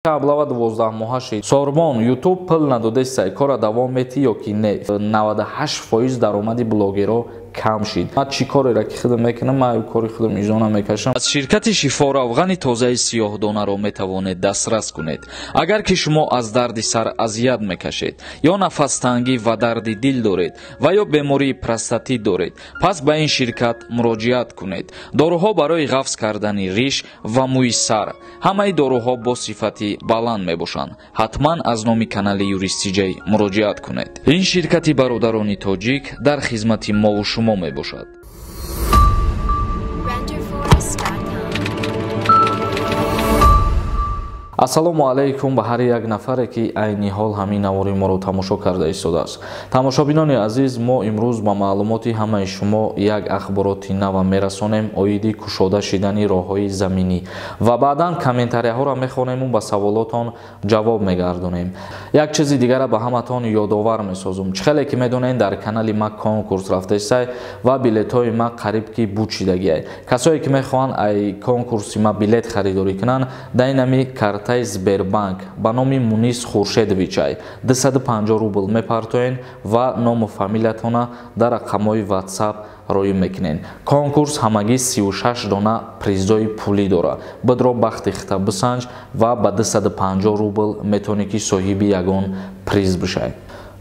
Облава 12 моҳа шид. Сорбон, YouTube пул надодеста, кора давом мети ё ки не? 98% даромади блогерро кам шид. Ман чӣ кореро ки худам мекунам, ман кори худам иҷро намекашам. Аз ширкати Шифо равғани тозаи сиёҳдонаро метавонед дастрас кунед. Агар ки шумо аз дарди сар азият мекашед, ё нафастангӣ ва дарди дил доред, ва ё бемории простатит доред, пас ба ин ширкат муроҷиат кунед. Доруҳо барои ғафз кардани риш ва мӯи сар. Ҳамаи доруҳо бо сифати баланд мебошанд. Ҳатман аз номи канали Юрист Тиҷай муроҷиат кунед. Ин ширкати бародарони тоҷик дар хизмати мову шумо мебошад. Ассалому алайкум ба ҳар як нафаре ки айни ҳол ҳамин навори моро тамошо карда истодааст. Тамошобинони азиз, мо имрӯз ба маълумоти ҳамаи шумо як ахбороти нава мерасонем оиди кушода шидани роҳҳои заминӣ ва баъдан комментарияҳоро мехонему ба саволотон ҷавоб мегардонем. Як чизи дигара ба ҳаматон ёдовар месозум. Чӣ хеле ки медонед, дар канали ма конкурс рафтаистай ва билетҳои ма қариб ки буд шидагиай. Касое ки мехоҳанд ай конкурси ма билет харидорӣ кунанд, дар инами карта Сбербанк ба номи Мунис Хуршедовичай 250 рубл мепартоен ва ному фамилиятона дар рақамҳои WhatsApp роӣ мекунен. Конкурс ҳамагӣ 36 дона призои пулӣ дорад. Бидро бахти хита бисанҷ ва ба 250 рубл метавонӣ ки соҳиби ягон приз бишавӣ.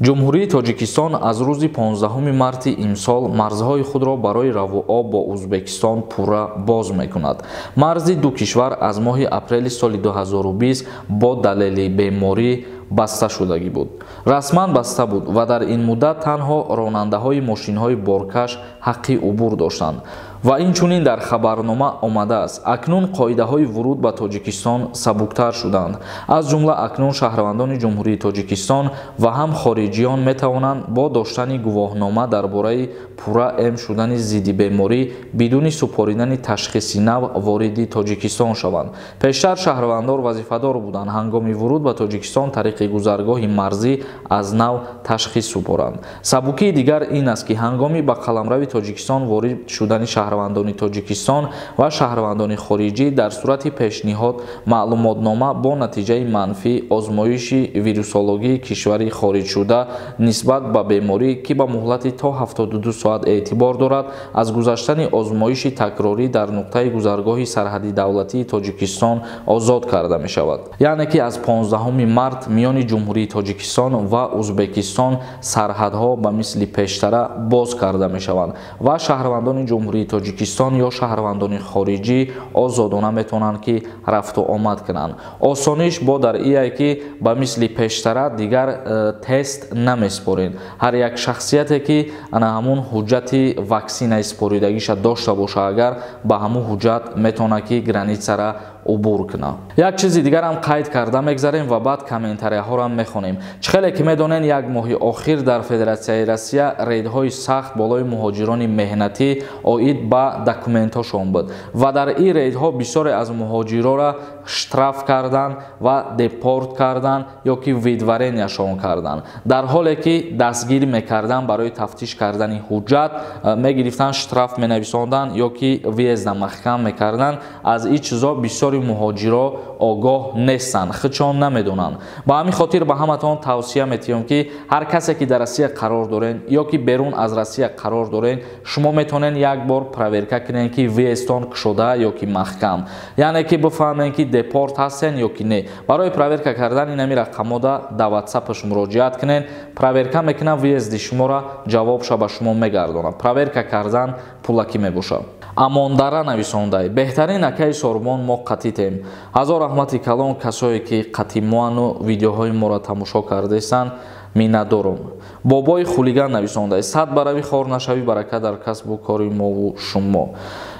Ҷумҳурии Тоҷикистон аз рӯзи 15 марти имсол марзҳои худро барои равуоб бо Узбекистон пурра боз мекунад. Марзи ду кишвар аз моҳи апрели соли 2020 бо далели беморӣ баста шудагӣ буд. Расман баста буд ва дар ин муддат танҳо ронандаҳои мошинҳои боркаш ҳаққи убур доштанд. Ва инчунин дар хабарнома омадааст, акнун қоидаҳои вуруд ба Тоҷикистон сабуктар шуданд. Аз ҷумла акнун шаҳрвандони Ҷумҳурии Тоҷикистон ва ҳам хориҷиён метавонанд бо доштани гувоҳнома дар бораи пурра эм шудани зидди беморӣ бидуни супоридани ташхиси нав вориди Тоҷикистон шаванд. Пештар шаҳрвандон вазифадор буданд ҳангоми вуруд ба Тоҷикистон тариқи гузаргоҳи марзӣ аз нав ташхис супоранд. Сабукии дигар ин аст, ки ҳангоми ба қаламрави Тоҷикистон ворид шудани шаҳрвандони Тоҷикистон ва шаҳрвандони хориҷӣ дар сурати пешниҳод маълумотнома бо натиҷаи манфӣ озмоиши вирусологии кишвари хориҷшуда нисбат ба беморӣ, ки ба муҳлати то 72 соат эътибор дорад, аз гузаштани озмоиши такрорӣ дар нуқтаи гузаргоҳи сарҳади давлатии Тоҷикистон озод карда мешавад. Яъне ки аз 15 март миёни Ҷумҳурии Тоҷикистон ва Узбекистон сарҳадҳо ба мисли пештара боз карда мешаванд ва шаҳрвандони Ҷумҳурии Тоҷикистон ё шаҳрвандони хориҷӣ озодона метавонанд ки рафту омад кунанд. Осониш бо дар ие ки ба мисли пештара дигар тест намеспоред. Ҳар як шахсияте ки ана ҳамун ҳуҷҷати ваксинаи споридагиша дошта боша, агар ба ҳамун ҳуҷҷат метавонад ки границара убур кунад. Як чизи дигарам қайд карда мегзарем ва баъд комментарияҳоро мехонем. Чӣ хеле ки медонед, як моҳи охир дар Федератсияи Россия рейдҳои сахт болои муҳоҷирони меҳнатӣ оид ба документҳошон буд ва дар ин рейдҳо бисёре аз муҳоҷирора штраф кардан ва депорт кардан ё ки выдворенияшон кардан, дар ҳоле ки дастгир мекардан барои тафтиш кардани ҳуҷҷат, мегирифтан, штраф менависондан ё ки въезда маҳкам мекардан. Аз ин чизо бисёри муҳоҷиро огоҳ нестанд, худшон намедонанд. Ба ҳамин хотир ба ҳаматон тавсия метиҳам, ки ҳар касе ки дар Россия қарор дорен ё ки берун аз Россия қарор дорен, шумо метавонед як бор проверка кунед, ки въездтон кушода ё ки маҳкам, яъне ки бифаҳмед, ки депорт ҳастен ё ки не. Барои проверка кардан инами рақамода дар WhatsApp-аш муроҷиат кунед, проверка мекунад, въезди шуморо ҷавобша ба шумо мегардонад. Проверка кардан пулакӣ мебошад. Амондара нависондай: беҳтарин акаи Сорбон, мо қатитем. Ҳазор раҳмати калон касое ки қатӣ моану видеоҳои моро тамошо кардаистанд, миннатдорум. Бобои хулиган нависондай: сад барави хор нашавӣ, барака дар касбу кори мову шумо.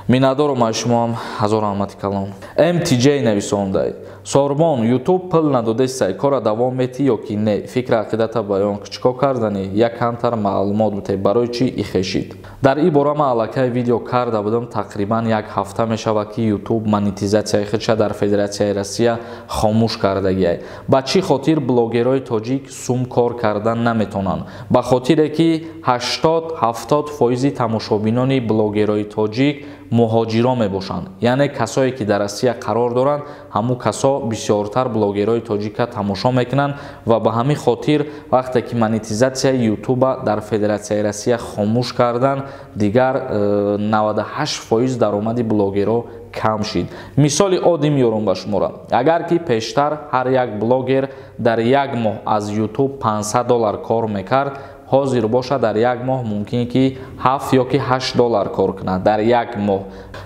Миннатдорум аз шумоам, ҳазор раҳмати калон. MTJ нависондай: Сорбон, YouTube пул надодестай, кора давом метӣ ё ки не? Фикр ақидата баён чико карданӣ? Як камтар маълумот бите, барои чӣ ихешид? Дар ин бора ман аллакай видео карда будам, тақрибан як ҳафта мешавад, ки YouTube монетизатсияи худша дар Федератсияи Россия хомӯш кардагиай. Ба чӣ хотир блогерҳои тоҷик сум кор кардан наметавонанд? Ба хотире ки 80-70% тамошобинони блогерҳои тоҷик муҳоҷирон мебошанд, яъне касое ки дар Россия қарор доранд ҳамун касо бисёртар блогерҳои тоҷика тамошо мекунанд ва ба ҳамин хотир вақте ки монетизатсияи ютуба дар Федератсияи Россия хомӯш кардан, дигар 98% даромади блогерҳо кам шид. Мисоли оддӣ меёрам ба шуморо. Агар ки пештар ҳар як блогер дар як моҳ аз ютуб $500 кор мекард, ҳозир бошад дар як моҳ мумкин ки 7 ё ки $8 кор кунад дар як моҳ.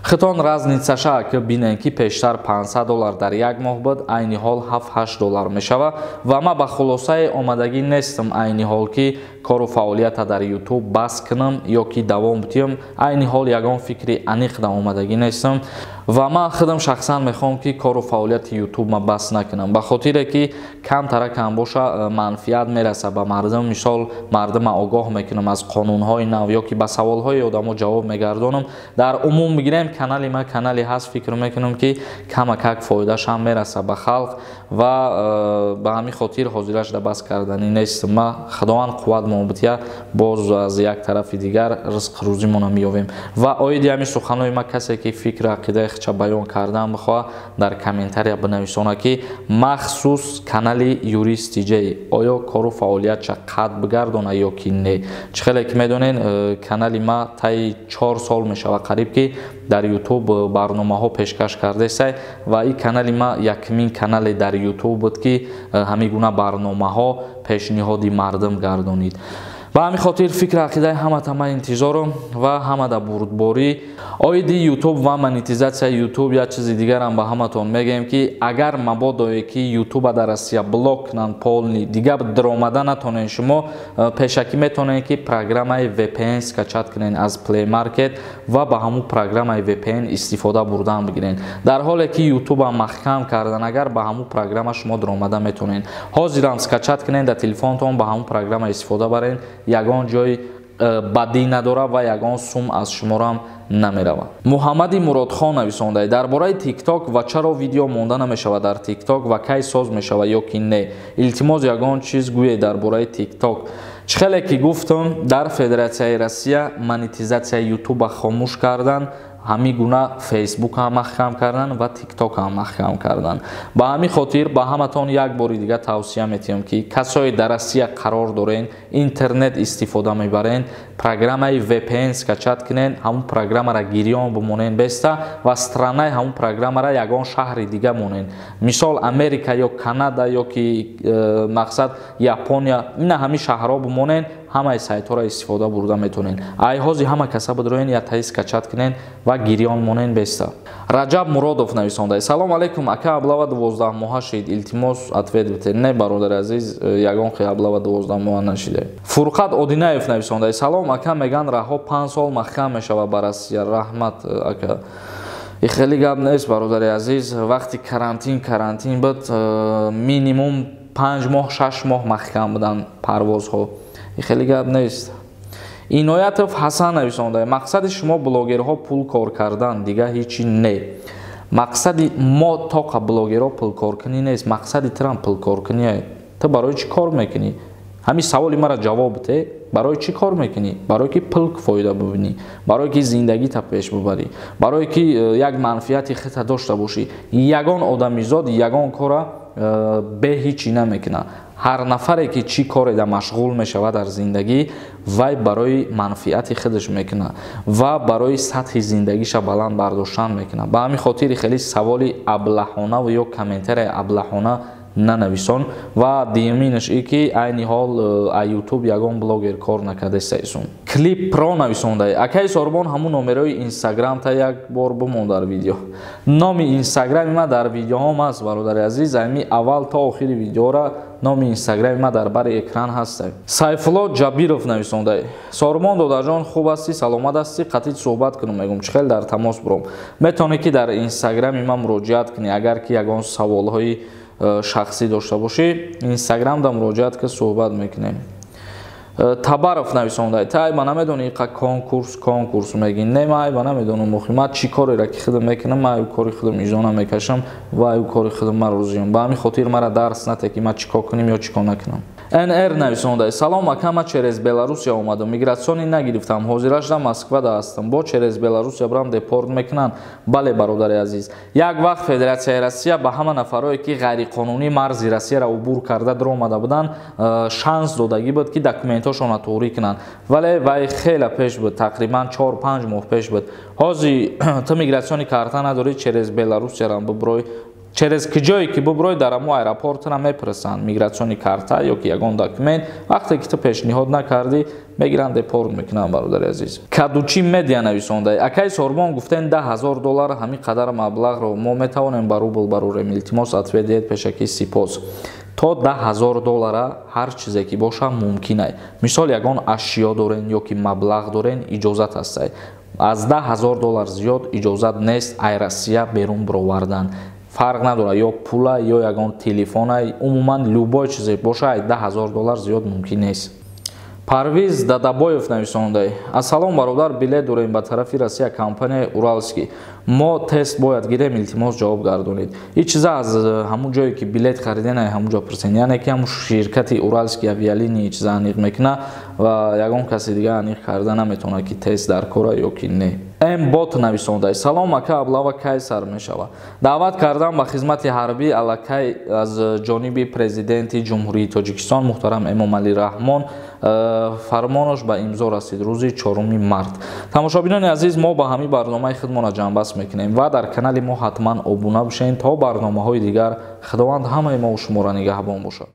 Хитон разницаша ки бинен ки пештар $500 дар як моҳ буд, айни ҳол $7-8 мешавад ва ман ба хулосаи омадагӣ нестам айни ҳол ки кору фаъолията дар ютуб бас кунам ё ки давом бидиҳам. Айни ҳол ягон фикри аниқ дар омадагӣ нестам ва ман худам шахсан мехоҳам ки кору фаъолияти ютуб ма бас накунам, ба хотире ки камтара кам боша манфиат мераса ба мардум. Мисол мардума огоҳ мекунам аз қонунҳои нав ё ки ба саволҳои одамо ҷавоб мегардонам. Дар умум бигирем канали ма канале ҳаст, фикр мекунам ки камакак фоидааш ҳам мераса ба халқ ва ба ҳамин хотир ҳозираш да бас карданӣ нест. Ма Худованд қувват мо бития, боз аз як тарафи дигар ризқ рӯзимона меёвем. Ва оиди ҳамин суханҳои ма касе ки фикру ақидаи худша баён кардан бихоҳад, дар комментария бинависона ки махсус канали Юрист Тиҷей оё кору фаъолиятша қат бигардона ё ки не. Чӣ хеле ки медонен, канали ма таи 4 сол мешавад қариб ки дар ютуб барномаҳо пешкаш кардесай ва ин канали ма якумин канале дар ютуб буд ки ҳамин гуна барномаҳо пешниҳоди мардум гардонид. Ба ҳамин хотир фикр ақидаи ҳамата ман интизорам ва ҳамада бурдборӣ. Оиди ютуб ва монетизатсияи ютуб як чизи дигарам ба ҳаматон мегӯем ки агар мабодое ки ютуба дар Россия блок кунанд полный, дигар даромада натонед, шумо пешакӣ метавонед ки программаи VPN скачать кунед аз Play Market ва ба ҳамун программаи VPN истифода бурдан бигиред. Дар ҳоле ки ютуба маҳкам кардан, агар ба ҳамун программа шумо даромада метавонед. Ҳозирам скачать кунед дар телефонтон, ба ҳамун программа истифода баред, ягон ҷой бадӣ надорад ва ягон сум аз шуморам намеравад. Муҳаммади Муродхон нависонда дар бораи тикток ва чаро видео монда намешавад дар тикток ва кай соз мешавад ё ки не. Илтимос ягон чиз гӯед дар бораи тикток. Чӣ хеле ки гуфтам, дар Федератсияи Россия монетизатсияи ютуба хомӯш кардан, ҳамин гуна фейсбук ҳам маҳкам кардан ва тикток ҳам маҳкам кардан. Ба ҳамин хотир ба ҳаматон як бори дигар тавсия метиҳам ки касое дар Россия қарор дорен, интернет истифода мебарен, программаи VPN скачать кунен, ҳамун программара гирён бимонен беста ва странаи ҳамун программара ягон шаҳри дига монен. Мисол Америка ё Канада ё ки мақсад Япония, ина ҳамин шаҳрҳо бимонен, ҳамаи сайтҳоро истифода бурда метавонен. Ай ҳози ҳама каса бидроен я таи скачать кунен ва гирён монен беста. Раҷаб Муродов нависонда: Салом алейкум, ака, облава 12 моҳа шид, илтимос ответ бите. Не, бародари азиз, ягон хе облава 12 моҳа нашида. Фурқат Одинаев нависонда: Салом ака, меган раҳо 5 сол маҳкам мешавад ба Россия. Раҳмат ака. И хеле гап нест, бародари азиз, вақти карантин буд, минимум 5 моҳ, 6 моҳ маҳкам буданд парвозҳо. И хеле гап нест. Иноятов Ҳасан нависонда: мақсади шумо блогерҳо пул кор кардан, дигар ҳечи не. Мақсади мо тоқа блогерҳо пулкоркунӣ нест, мақсади тирам пулкоркунӣ. Ту барои чӣ кор мекунӣ? Ҳамин саволи мара ҷавоб бите. Барои чӣ кор мекунӣ? Барои ки пул фоида бибинӣ, барои ки зиндагита пеш бибарӣ, барои ки як манфиати хита дошта бошӣ. Ягон одамизод ягон кора бе ҳичи намекунад. Ҳар нафаре ки чӣ кореда машғул мешавад дар зиндагӣ, вай барои манфиати худаш мекунад ва барои сатҳи зиндагиша баланд бардоштан мекунад. Ба ҳамин хотири хеле саволи аблаҳона ё комментарияи аблаҳона нанависон. Ва дуюминаш и ки айни ҳол ютуб ягон блогер кор накардастаисун. Клип Про нависонда: акаи Сорбон, ҳамун номерои инстаграм та як бор бимон дар видео. Номи инстаграми ма дар видеоҳом аст, бародари азиз, ами аввал то охири видеора номи инстаграми ма дар бари экран ҳаст. Сайфулло Ҷабиров нависонда: Сормон додарҷон, хуб ҳастӣ, саломат ҳастӣ? Қатъи суҳбат кунам, мегум чӣ хел дар тамос буром. Метавонӣ ки дар инстаграми ма муроҷиат кунӣ, агар ки ягон саволҳои шахсӣ дошта бошӣ, инстаграмда муроҷиат ки суҳбат мекунем. Табаров нависонда: та айба намедонӣ иқа конкурс мегӣ? Не, ман айба намедонам, охи ман чӣ кореро ки худам мекунам, ман аю кори худам иҷро намекашам ва аю кори худам ман розиям. Ба ҳамин хотир мара дарс нате ки ман чӣ кор кунем ё чӣ кор накунам. НР нависонда: салом ака, ма через Беларусия омадам, миграционный нагирифтам, ҳозирашда Москвада ҳастам, бо через Беларусия брам депорт мекунанд? Бале, бародари азиз, як вақт Федератсияи Россия ба ҳама нафарое, ки ғайриқонунӣ марзи Россияро убур карда даромада буданд, шанс додагӣ буд, ки документҳошонро туғрӣ кунанд, вале вай хеле пеш буд, тақрибан 4-5 моҳ пеш буд. Ҳозир ту миграционный карта надорӣ, через Беларусияро биброй, через киҷое ки буброй, дар ҳамо аэропортра мепурсанд миграционный карта ё ки ягон документ. Вақте ки ту пешниҳод накардӣ, мегиранд, депорт мекунанд, бародари азиз. Кадучи Медиа нависонда: акай Сорбон, гуфтен 10 000 доллар, ҳамин қадар маблағро мо метавонем ба рубл барорем? Илтимос, ответ диҳед, пешакӣ сипос. То 10 000 доллара ҳар чизе ки боша мумкин. Мисол, ягон ашё дорен ё ки маблағ дорен, иҷозат ҳастай. Аз 10 000 доллар зиёд иҷозат нест ай Россия берун бировардан. Фарқ надорад, ё пула, ё ягон телефона, умуман любой чизе боша, ай 10 000 доллар зиёд мумкин нест. Парвиз Дадабоев нависонда: ассалом, бародар, билет дорем ба тарафи Россия, компанияи Уральский, мо тест бояд гирем, илтимос, ҷавоб гардонед. Ин чиза аз ҳамун ҷое ки билет хариден, ай ҳамун ҷо пурсен, яъне ки ҳамун ширкати Уральский авиалинии чиза аниқ мекуна ва ягон каси дига аниқ карда наметавонад, ки тест дар кора ё ки не. М Бот нависонда: салом ака, облава кай сар мешавад? Даъват кардан ба хизмати ҳарбӣ аллакай аз ҷониби Президенти Ҷумҳурии Тоҷикистон муҳтарам Эмомалӣ Раҳмон фармонош ба имзо расид рӯзи 4 март. Тамошобинони азиз, мо ба ҳамин барномаи худмона ҷамъбаст мекунем ва дар канали мо ҳатман обуна бошед то барномаҳои дигар. Худованд ҳамаи мо шуморо нигаҳбон бошад.